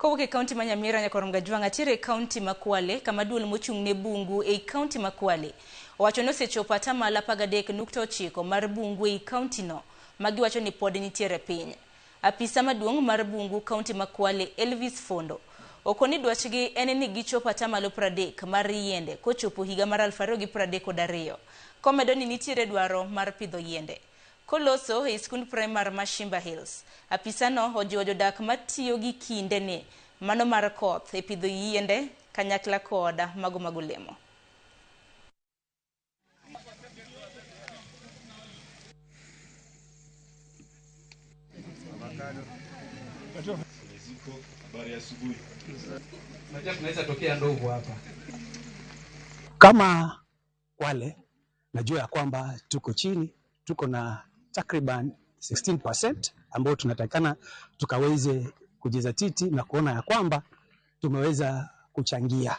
Kowuok e kaunti ma Nyamira nyaka Romgajwang' atiere e kaunti ma Kwale kama duol mochung' ne bungu ei kaunti ma Kwale owacho ni osechopo atamalo 13.9 mar bungu ei kaunti no ma giwacho ni pod nitiere piny. Apisa maduong' mar bungu kaunti ma Kwale Elvis Fondo okoni dwachgi en ni gichop atamalo 30 mar yiende kochopo higa mar 2032 komedo ni nitiere dwaro mar pidho yiende. Koloso ei skund primar ma Shimba Hills, apisano ojiwo jodak matiyo gi kinde ni mano mar koth e pidho yiende kanyakla kod mago mag olemo. Kama Kwale najua ya kwamba tuko chini, tuko na takriban 16% ambao tunatakikana tukaweze kujizatiti na kuona ya kwamba tumeweza kuchangia.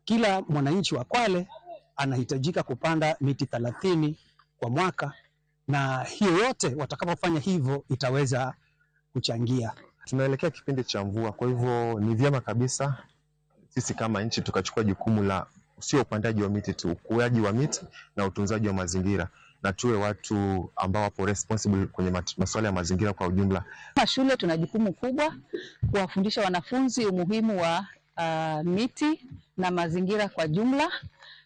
Kila mwananchi wa Kwale anahitajika kupanda miti 30 kwa mwaka, na hiyo yote watakapofanya hivyo itaweza kuchangia. Tunaelekea kipindi cha mvua, kwa hivyo ni vyema kabisa sisi kama nchi tukachukua jukumu la sio upandaji wa miti tu, ukuaji wa miti na utunzaji wa mazingira, na tuwe watu ambao wapo responsible kwenye masuala ya mazingira kwa ujumla. Kama shule tuna jukumu kubwa kuwafundisha wanafunzi umuhimu wa miti na mazingira kwa jumla.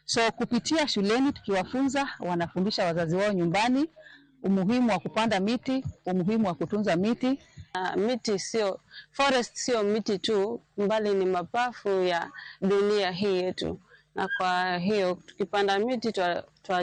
So kupitia shuleni tukiwafunza, wanafundisha wazazi wao nyumbani umuhimu wa kupanda miti, umuhimu wa kutunza miti. Miti sio forest, sio miti tu, mbali ni mapafu ya dunia hii yetu, na kwa hiyo tukipanda miti twa